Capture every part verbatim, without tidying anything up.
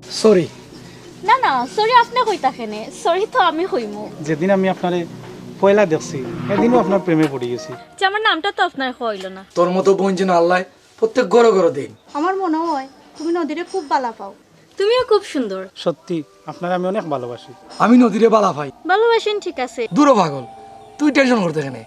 সরি। না, না, সরি আপনে কইতা কেনে? সরি তো আমি কইমু। যেদিন আমি আপনারে পয়লা দেখছি, এদিনও আপনার প্রেমে পড়ি গেছি। যে আমার নামটা তো আপনার কইল না। তোর মতো বোন যেন আল্লায় প্রত্যেক ঘরো ঘরো দেইন। আমার মনে হয় তুমি নদীরে খুব বালা পাও। তুমিও খুব সুন্দর। সত্যি, আপনারে আমি অনেক ভালোবাসি। আমি নদীরে বালা পাই। ভালোবাসেন ঠিক আছে। দূর হ পাগল, তুই টেনশন করতে কেনে?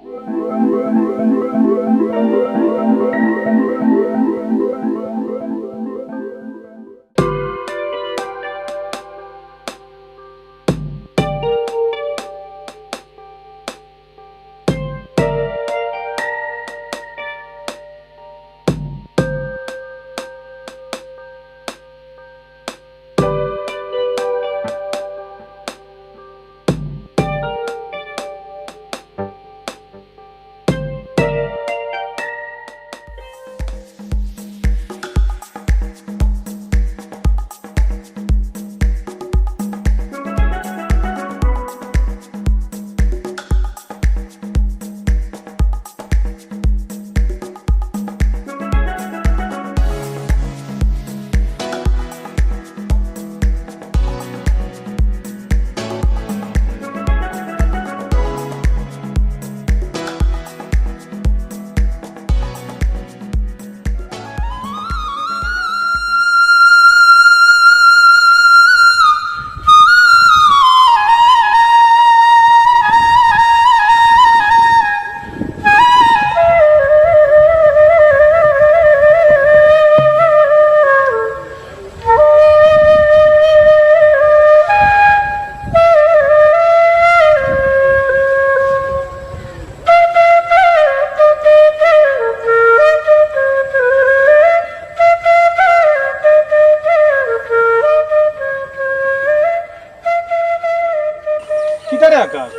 কিতা রে আকাশ,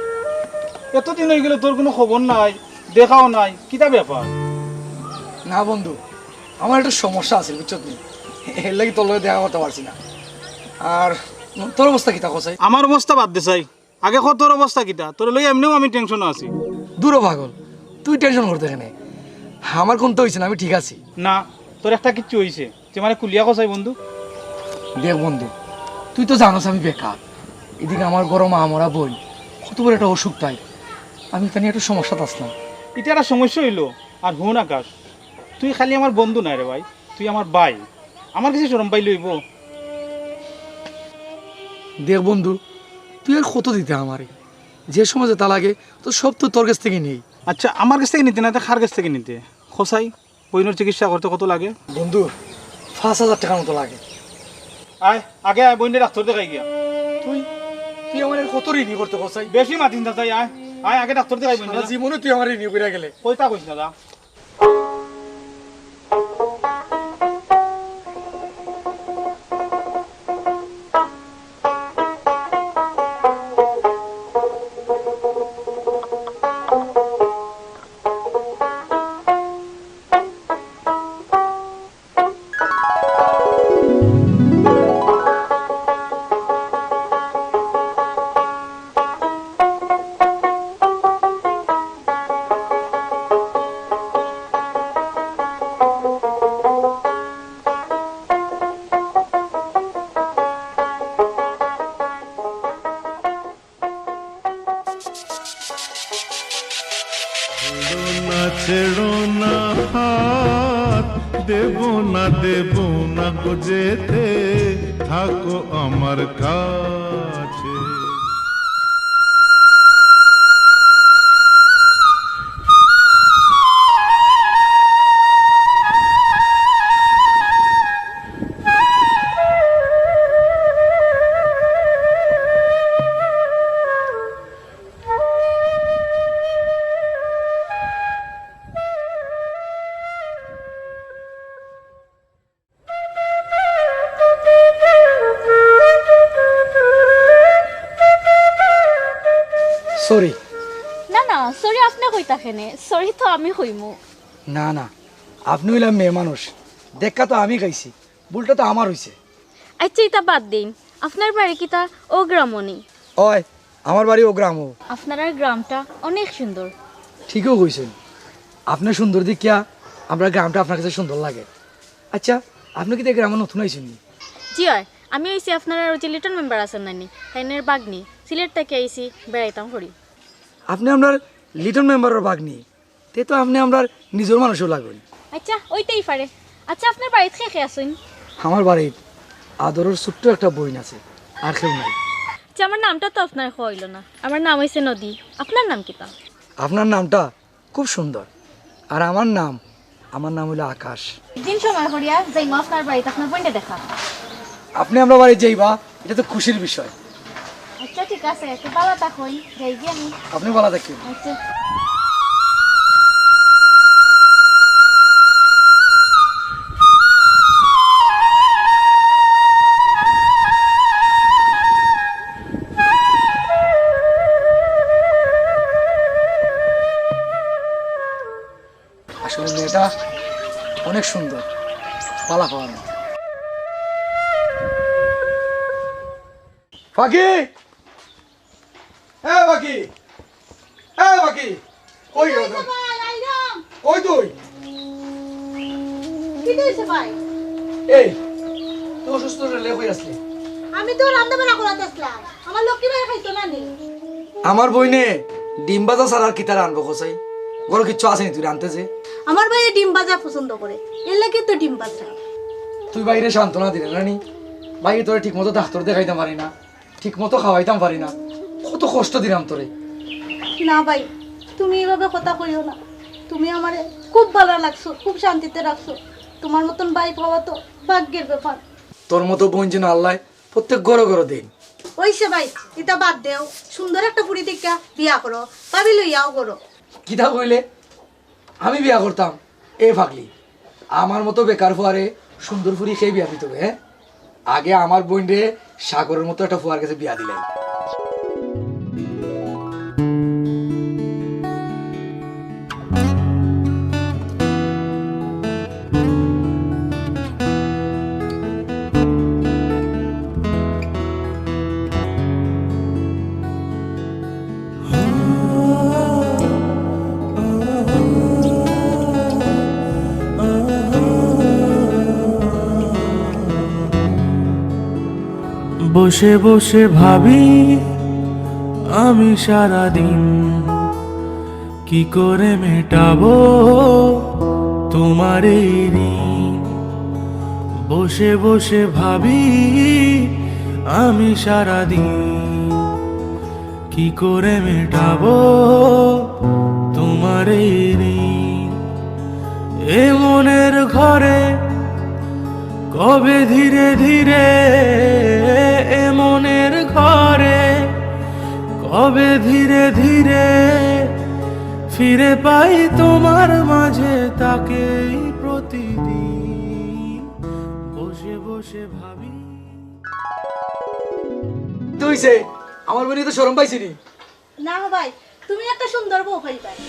এতদিন অই গেল, তোর কুনু খবর নাই, দেখাও নাই, কিতা ব্যাপার? না বন্ধু, আমার একটা সমস্যা আছিল, বুঝছত নি? এর লাগি তোর লগে দেখা করতে পারছি না। আর তোর অবস্থা কিতা কছাই? আমার অবস্থা বাদ দে চাই, আগে ক তোর অবস্থা কিতা? তোরে লইয়া এমনেও আমি টেনশনো আছি। দূর হ পাগল, তুই টেনশন করতে কেনে? আমার কুন্তা অইছে না, আমি ঠিক আছি। না, তোর একটা কিচ্ছু অইছে। তুই আমারে খুলিয়া কছাই বন্ধু। দেখ বন্ধু, তুই তো জানোস আমি বেকার। এদিকে আমার ঘরো মা মরা বইন, কত বড় একটা অসুখ তাই। আমি ইতা নিয়া একটা সমস্যাত আছলাম। ইটা একটা সমস্যা অইলো? আর হুন আকাশ, তুই খালি আমার বন্ধু নায় রে ভাই, তুই আমার ভাই। আমার গেছে শরম পাইলে অইবো? দেখ বন্ধু, তুই আর কত দিতে আমারে? যে সময় যেটা লাগে, তো সব তো তোর গেছ থাকি নেই। আচ্ছা, আমার গেছ থাকি নিতে না, তে কার গেছ থাকি নিতে? কছাই, বইনর চিকিৎসা করতে কত লাগে? বন্ধু, পাঁচ হাজার টেকার মতো লাগে। আয়, আগে আয়, বইনরে ডাক্তর দেখাই গিয়া। তুই, তুই আমারে কত ঋণী করতে কছাই? বেশি মাতিস না চাই, আয়, আয়, আগে ডাক্তর দেখাই বইনরে। সারা জীবনে তুই আমারে ঋণী করিয়া গেলে। কইতা কইস না, যা। ছেড়ো না, ছেড়ো না হাত, দেব না, দেব না গো যেতে, থাকো আমার কাছে। সরি। না, না, সরি আপনে কইতা কেনে? সরি তো আমি কইমু। না, না, আপনে অইলা মেয়ে মানুষ, দেখা তো আমি খাইছি, ভুলটা তো আমার অইছে। আচ্ছা, ইতা বাদ দিন, আপনার বাড়ি কিতা অউ গ্রামো নি? অয়, আমার বাড়ি অউ গ্রামো। আপনারার গ্রামটা অনেক সুন্দর। ঠিকউ কইছইন, আপনে সুন্দর দেখিয়া আমরার গ্রামটা আপনার কাছে সুন্দর লাগে। আচ্ছা, আপনে কিতা অউ গ্রামো নতুন আইছইন নি? জি অয়, আমি অইছি আপনারার ওই যে লিটন মেম্বার আছইন নানি, তাইনর ভাগ্নি, সিলেট থাকি আইছি, বেড়াইতাম করি। আপনে আমরার লিটন মেম্বারর ভাগ্নি, তে তো আপনে আমরার নিজর মানুষও লাগইন। আচ্ছা, অইতেই পারে। আচ্ছা, আপনার বাড়িত কে কে আছইন? আমার বাড়িত আদরর ছোট্ট একটা বইন আছে, আর কেউ নাই। আচ্ছা, আমার নামটা তো আপনারে কওয়া অইলো না। আমার নাম অইছে নদী। আপনার নাম কিতা? আপনার নামটা খুব সুন্দর। আর আমার নাম, আমার নাম অইলো আকাশ। দিন সময় করিয়া যাইমু আপনার বাড়িত, আপনার বইনরে দেখা। আপনে আমরার বাড়িত যাইবা, ইটা তো খুশির বিষয়। আচ্ছা, ঠিক আছে, তো ভালা থাকইন, যাইগি আমি। আপনে ভালা থাকইন। আচ্ছা। আসলে মেয়েটা অনেক সুন্দর, ভালা পাওয়ার মতো। পাখি! এ পাখি! এ পাখি! কই গেল? এই তো ভাই, আইলাম। কই তুই? কিতা অইছে ভাই? এই, তুই অসুস্থ শরীরে কই আছলি? আমি তো রান্না বাড়া করাত আছলাম। আমার লক্ষ্মী ভাই খাইতো না নি। আমার বইনে ডিম ভাজা ছাড়া আর কিতা রানবো কছাই? ঘরো কিচ্ছু আছে নি তুই রানতে যে? আমার ভাইয়ে ডিম ভাজা পছন্দ করে, এর লাগি তো ডিম ভাজা। তুই ভাইরে সান্ত্বনা দিলে না নি? ভাইয়ে তোরে ঠিক মতো ডাক্তার দেখাইতাম পারি না, ঠিক মতো খাওয়াইতাম পারি না, কত কষ্ট দিলাম তোরে। না ভাই, তুমি এইভাবে কথা কইও না। তুমি আমারে খুব ভালা রাখছো, খুব শান্তিতে রাখছো। তোমার মতন ভাই পাওয়া তো ভাগ্যের ব্যাপার। তোর মতো বইন যেন আল্লায় প্রত্যেক ঘরো ঘরো দেইন। অইছে ভাই, ইতা বাদ দেও। সুন্দর একটা ফুরি দেখিয়া বিয়া করো, ভাবি লইয়াও করো। কিতা কইলে? আমি বিয়া করতাম? এ পাগলি, আমার মতো বেকার ফুয়ারে সুন্দর ফুরি কে বিয়া দিতো, হে? আগে আমার বইনরে সাগরর মতো একটা ফুয়ার গেছে বিয়া দিলাই। বসে বসে ভাবি আমি সারাদিন, কি করে মেটাবো তোমার এই ঋণ। বসে বসে ভাবি আমি সারাদিন, কি করে মেটাবো তোমার এই ঋণ। এ মনের ঘরে কবে ধীরে ধীরে, এ মনের ঘরে কবে ধীরে ধীরে ফিরে পাই তোমার মাঝে তাকেই প্রতিদিন। বসে বসে ভাবি। তুই সে আমার বইনে তো শরম পাইছি নি। না ভাই, তুমি একটা সুন্দর বউ পাইবায়।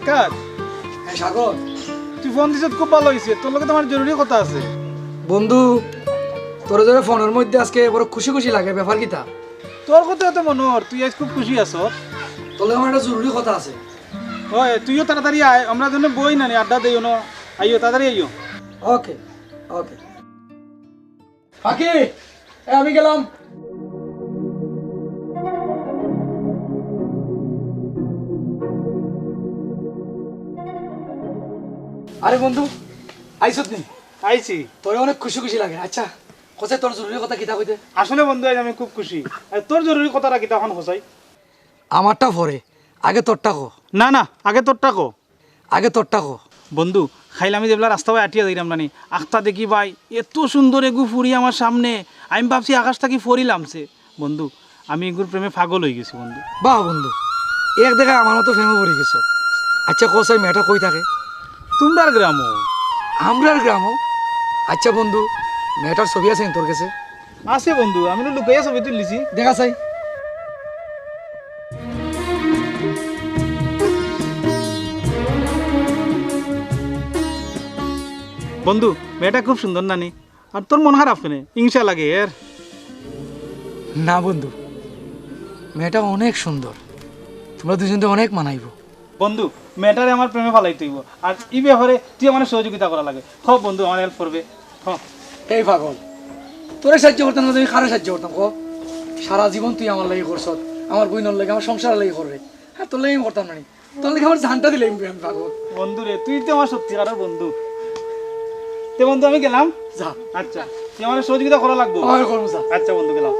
কার? হ্যাঁ, সাগর। তুই ফোন দিছত, খুব ভালা অইছে। তোর লগে তো আমার জরুরি কথা আছে। বন্ধু, তোরে ধরে ফোনর মধ্যে আজকে বড় খুশি খুশি লাগে, ব্যাপার কিতা? তোর কথা তো মনে অর, তুই আইজ খুব খুশি আছস। তোর লগে আমার একটা জরুরি কথা আছে। অয়, তুইও তাড়াতাড়ি আয়, আমরা দুইজনে বই না নি, আড্ডা দেই অনো। আইও, তাড়াতাড়ি আইও। ওকে, ওকে। ফাকি, এ আমি গেলাম। আরে বন্ধু, আইছত নি? আইছি। তোরে অনেক খুশি খুশি লাগে। আচ্ছা, কও চাই তোর জরুরি কথা কিতা কইতে? আসলে বন্ধু, আইজ আমি খুব খুশি। আর তোর জরুরি কথাটা কিতা অখন কও চাই? আমারটা পরে, আগে তোরটা ক। না, না, আগে তোরটা ক। আগে তোরটা ক। বন্ধু, কাইল আমি যেবলা রাস্তা বায় আটিয়া যাইরাম নানি, আখতা দেখি ভাই, এত সুন্দর এগু ফুরি আমার সামনে, আমি ভাবছি আকাশ থাকি পড়ি লামছে। বন্ধু, আমি এগুর প্রেমে পাগল অইগেছি বন্ধু। বাহ বন্ধু, এক দেখায় আমার মতো প্রেমে পড়ি গেছত। আচ্ছা কও চাই, মেয়েটা কই থাকে? তুমরার গ্রামো। আমরার গ্রামো? আচ্ছা বন্ধু, মেয়েটার ছবি আছে নি তোর গেছে? আছে বন্ধু, আমি তো লুকাইয়া ছবি তুলিলিছি। দেখা চাই। বন্ধু, মেয়েটা খুব সুন্দর নানি? আর তোর মন খারাপ কেনে? হিংসা লাগে এর? না বন্ধু, মেয়েটা অনেক সুন্দর, তুমরা দুইজনরে অনেক মানাইবো। বন্ধু, মেয়েটারে আমার প্রেমে ফালাইতে অইবো, আর ই ব্যাপারে তুই আমারে সহযোগিতা করা লাগে। হ বন্ধু, আমার help করবে। হ। এই পাগল, তোরে সাহায্য করতাম না, আমি কারে সাহায্য করতাম ক? সারা জীবন তুই আমার লাগি করছত, আমার বইনর লাগি, আমার সংসারর লাগি কররে। হ্যাঁ, তোর লাগি আমি করতাম না নি? তোর লাগি আমার জানটা দিলাইমু আমি, পাগল। বন্ধু রে, তুই তো আমার সত্যিকারের বন্ধু। তে বন্ধু, আমি গেলাম। যা। আচ্ছা, তুই আমারে সহযোগিতা করা লাগবো। অয় করমু, যা। আচ্ছা বন্ধু, গেলাম।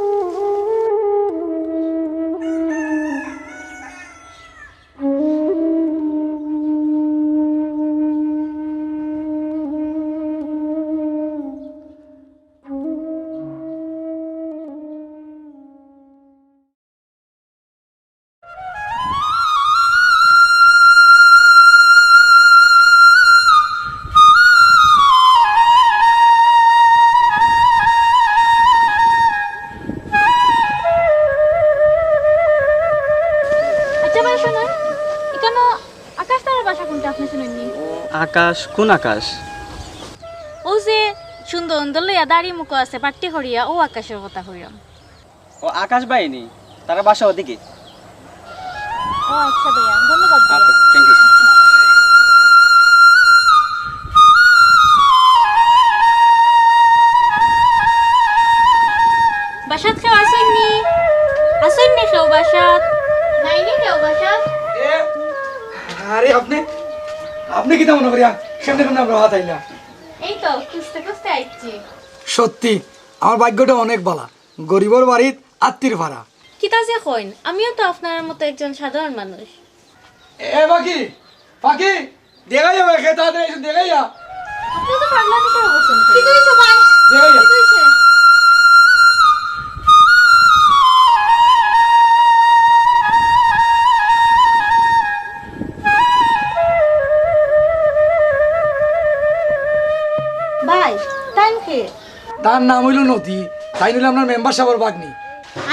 আচ্ছা ভাই, শুনুন, ইকানো আকাশ তারার বাসা কুনটা আপনে চিনইন নি? আকাশ? কুন আকাশ? অউ যে সুন্দর সুন্দর লইয়া দাড়ি মুখো আছে, পাট্টি করিয়া, অউ আকাশর কথা কইরাম। ও আকাশ ভাই নি, তারার বাসা ওদিকে। ও আচ্ছা ভাইয়া, ধন্যবাদ ভাইয়া। আচ্ছা, thank you। বাসাত কেউ আছইন নি? আছইন নি কেউ বাসাত? নাই নি কেউ বাসাত? এ, আরে আপনে, আপনে কিতা মনে করিয়া কেমনে কেমনে আমরার হাত আইলা? এই তো খুঁজতে খুঁজতে আইছি। সত্যি, আমার ভাগ্যটা অনেক বালা। গরিবর বাড়িত আত্তির ফাড়া। কিতা যে কইন, আমিও তো আপনার মতো একজন সাধারণ মানুষ। এ পাখি, পাখি, দেখাইয়া ভাই, খেতা আদরে এসে দেখাইয়া। আপনি তো পাগলামি শুরু করছেন। কিতা অইছে ভাই? দেখাইয়া। কিতা অইছে? ভাই, তাইন কে? তার নাম অইলো নদী, তাইন অইলো আমরার মেম্বার সাবর ভাগ্নি।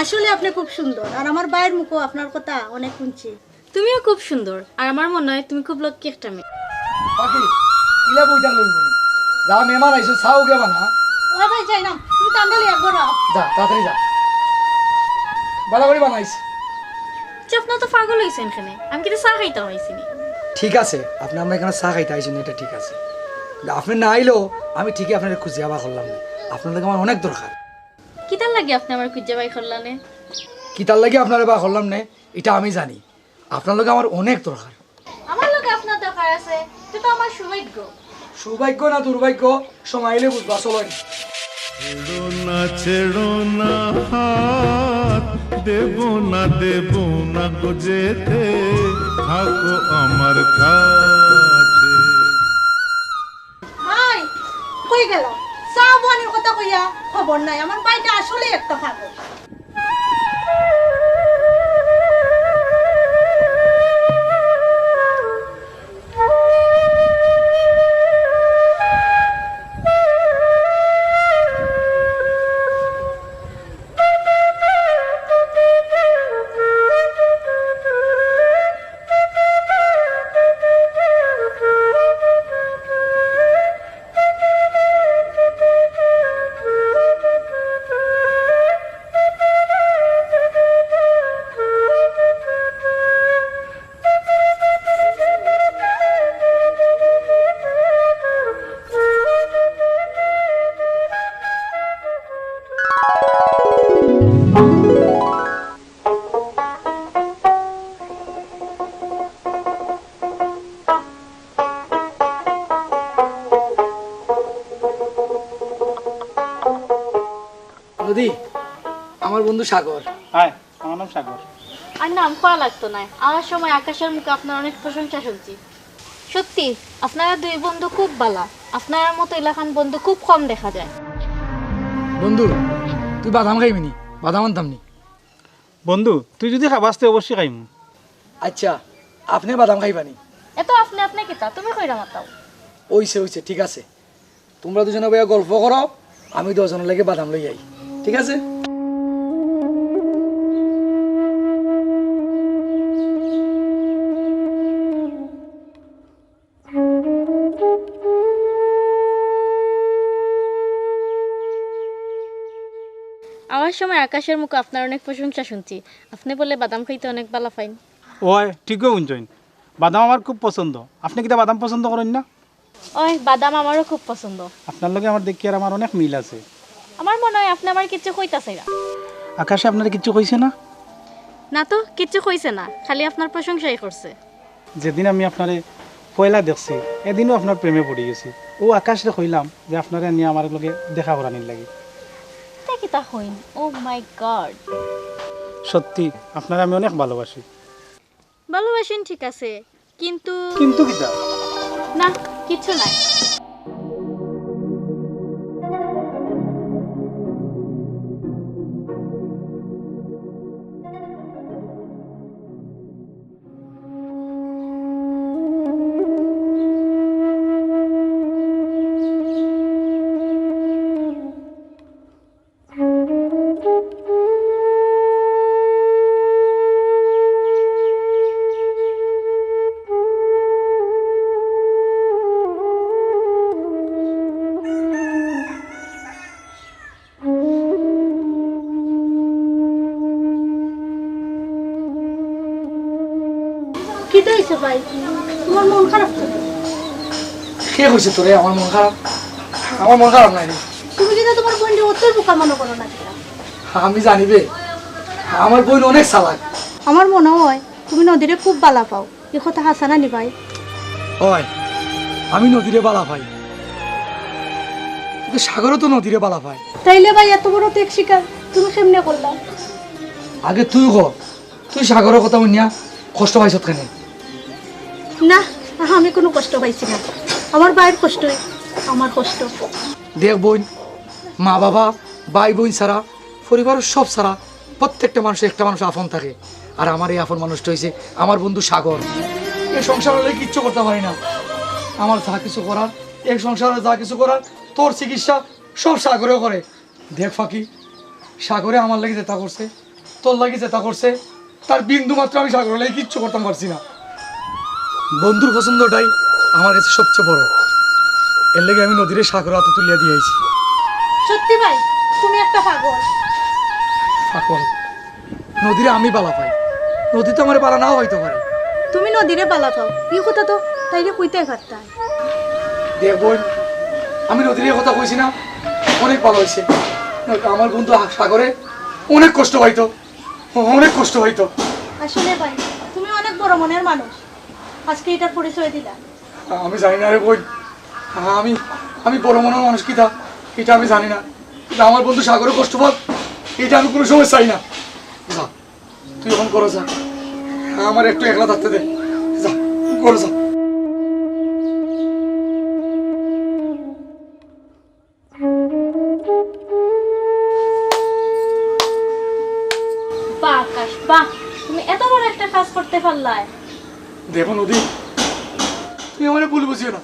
আসলে আপনি খুব সুন্দর, আর আমার ভাইর মুখো আপনার কথা অনেক হুনছি। তুমিও খুব সুন্দর, আর আমার মনে হয় তুমি খুব লক্ষ্মী একটা মেয়ে। পাখি, ইলা বই থাকলে অইবো নি? যা মেহমান আইছে, চা উগে বানা। ও ভাই, যাই না, তুমি তান্ডালি একবার আও। যা, তাড়াতাড়ি যা। বালা করি বানাইস। আচ্ছা, আপনে তো পাগল অইছেন কেনে? আমি কিতা চা খাইতাম আইছি নি? ঠিক আছে, আপনে আমরার ইকানো চা খাইতা আইছইন, ইটা ঠিক আছে। কিন্তু আপনে না আইলেও আমি ঠিকই আপনারে খুঁজিয়া বার করলাম নে। আপনার লগে আমার অনেক দরকার। কিতার লাগি আপনে আমারে খুঁজিয়া বার করলা নে? কিতার লাগি আপনারে বার করলাম নে, ইটা আমি জানি। আপনার লগে আমার অনেক দরকার। আমার লগে আপনার দরকার আছে, ইটা তো আমার সৌভাগ্য। সৌভাগ্য না দুর্ভাগ্য, সময় আইলে বুঝবা, চলো। ছেড়ো না, ছেড়ো না হাত, দেব না, দেব না গো যেতে, থাকো আমার কাছে। ভাই, কই গেল? চা বওয়ানির কথা কইয়া খবর নাই। আমার ভাইটা আসলেই একটা পাগল। নদী, আমার বন্ধু সাগর। হাই, আমার নাম সাগর। আর নাম কওয়া লাগতো নায়, আওয়ার সময় আকাশের মুখে আপনার অনেক প্রশংসা শুনছি। সত্যি, আপনারা দুই বন্ধু খুব বালা। আপনারার মতো ইলাখান বন্ধু খুব কম দেখা যায়। বন্ধু, তুই বাদাম খাইবি নি? বাদাম আনতাম নি। বন্ধু, তুই যদি খাবাস তে অবশ্যই খাইমু। আচ্ছা, আপনে বাদাম খাইবা নি? এত আপনে আপনে কিতা? তুমি কইরা মাতাও। অইছে, অইছে, ঠিক আছে। তুমরা দুইজনে বইয়া গল্প করো, আমি দশজনর লাগি বাদাম লই আই। ঠিক আছে? আওয়ার সময় আকাশের মুখে আপনার অনেক প্রশংসা শুনছি। আপনে বলে বাদাম খাইতে অনেক বালা পাইন। অয়, ঠিকউ হুনছইন। বাদাম আমার খুব পছন্দ। আপনে কিতা বাদাম পছন্দ করইন না? অয়, বাদাম আমারও খুব পছন্দ। আপনার লগে আমার দেখিয়ার আমার অনেক মিল আছে। আমার মনে অয় আপনে আমারে কিচ্ছু কইতা চাইরা। আকাশে আপনারে কিচ্ছু কইছে না? না তো, কিচ্ছু কইছে না, খালি আপনার প্রশংসাই করছে। যেদিন আমি আপনারে পয়লা দেখছি, এদিনউ আপনার প্রেমে পড়ি গেছি। অউ আকাশরে কইলাম যে আপনারে আনিয়া আমার লগে দেখা করানির লাগি। ইতা কিতা কইন? Oh my God! সত্যি, আপনারে আমি অনেক ভালোবাসি। ভালোবাসেন ঠিক আছে, কিন্তু কিন্তু কিতা? না, কিচ্ছু নাই। কিতা অইছে ভাই? তুমার মন খারাপ কেনে? কে কইছে তোরে আমার মন খারাপ? আমার মন খারাপ নায় রে। তুমি কিতা তুমার বইনরে অতই বোকা মনো করো না কিতা? আমি জানি বে, আমার বইন অনেক চালাক। আমার মনে অয় তুমি নদীরে খুব বালা পাও। ই কথা হাছা না নি ভাই? অয়, আমি নদীরে বালা পাই। কিন্তু সাগরও তো নদীরে বালা পায়। তাইলে ভাই এত বড় ত্যাগ স্বীকার তুমি কেমনে করলা? আগে তুই ক, তুই সাগরর কথা হুনিয়া কষ্ট পাইছত কেনে? না, আমি কুনু কষ্ট পাইছি না। আমার ভাইর কষ্টই আমার কষ্ট। দেখ বইন, মা বাবা, ভাই বইন ছাড়া, পরিবারর সব ছাড়া, প্রত্যেকটা মানুষর একটা মানুষ আপন থাকে। আর আমার এই আপন মানুষটা অইছে আমার বন্ধু সাগর। এই সংসারর লাগি কিচ্ছু করতাম পারি না। আমার যা কিছু করার, এই সংসারর যা কিছু করার, তোর চিকিৎসা সব সাগরে করে। দেখ ফাকি, সাগরে আমার লাগি যেতা করছে, তোর লাগি যেতা করছে, তার বিন্দু মাত্র আমি সাগরর লাগি কিচ্ছু করতাম পারছি না। বন্ধুর পছন্দটাই আমার কাছে সবচেয়ে বড়, এর লাগি আমি নদীরে সাগরর আতো তুলিয়া দিয়া আইছি। সত্যি ভাই, তুমি একটা পাগল। পাগল? নদীরে আমি বালা পাই, নদী তো আমারে বালা নাও পাইতো পারে। তুমি নদীরে বালা পাও, ই কথা তো তাইরে কইতায় পারতায়। দেখ বইন, আমি নদীরে ই কথা কইছি না, অনেক ভালা অইছে। আমার বন্ধু সাগরে অনেক কষ্ট পাইতো, অনেক কষ্ট পাইতো। আসলে ভাই, তুমি অনেক বড় মনের মানুষ, আজকে ইটার পরিচয় দিলা। আমি জানি না রে বইন, আমি, আমি বড় মনের মানুষ কিতা, ইটা আমি জানি না। কিন্তু আমার বন্ধু সাগরে কষ্ট পাক, ইটা আমি কুনু সময় চাই না। যা, তুই অখন ঘরো যা, আমারে একটু একলা থাকতে দে। যা, ঘরো যা। বাহ আকাশ, বাহ, তুমি এত বড় একটা কাজ করতে পারলায়। দেখো নদী, তুমি আমারে ভুল বুঝিও না,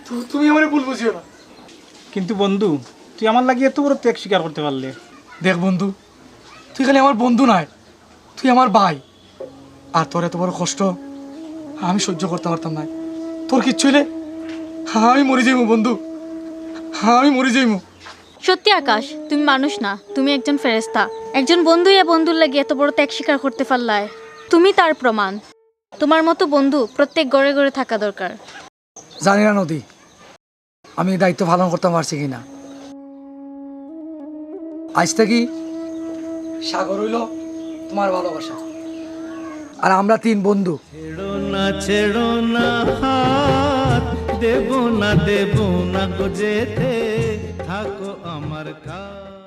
তু-, তুমি আমারে ভুল বুঝিও না। কিন্তু বন্ধু, তুই আমার লাগি এত বড় ত্যাগ স্বীকার করতে পারলে। দেখ বন্ধু, তুই খালি আমার বন্ধু নায়, তুই আমার ভাই। আর তোর এত বড় কষ্ট আমি সহ্য করতাম পারতাম নায়। তোর কিচ্ছু অইলে আমি মরি যাইমু বন্ধু, আমি মরি যাইমু। সত্যি আকাশ, তুমি মানুষ না, তুমি একজন ফেরেশতা। একজন বন্ধু অইয়া বন্ধুর লাগি এত বড় ত্যাগ স্বীকার করতে পারলায়, তুমি তার প্রমাণ। তোমার মতো বন্ধু প্রত্যেক ঘরে ঘরে থাকা দরকার। জানি না নদী, আমি এই দায়িত্ব পালন করতাম পারছি কি না। আইজ থাকি সাগর অইলো তোমার ভালোবাসা, আর আমরা তিন বন্ধু। ছেড়ো না, ছেড়ো না হাত, দেব না, দেব না গো যেতে, থাকো আমার কাছে।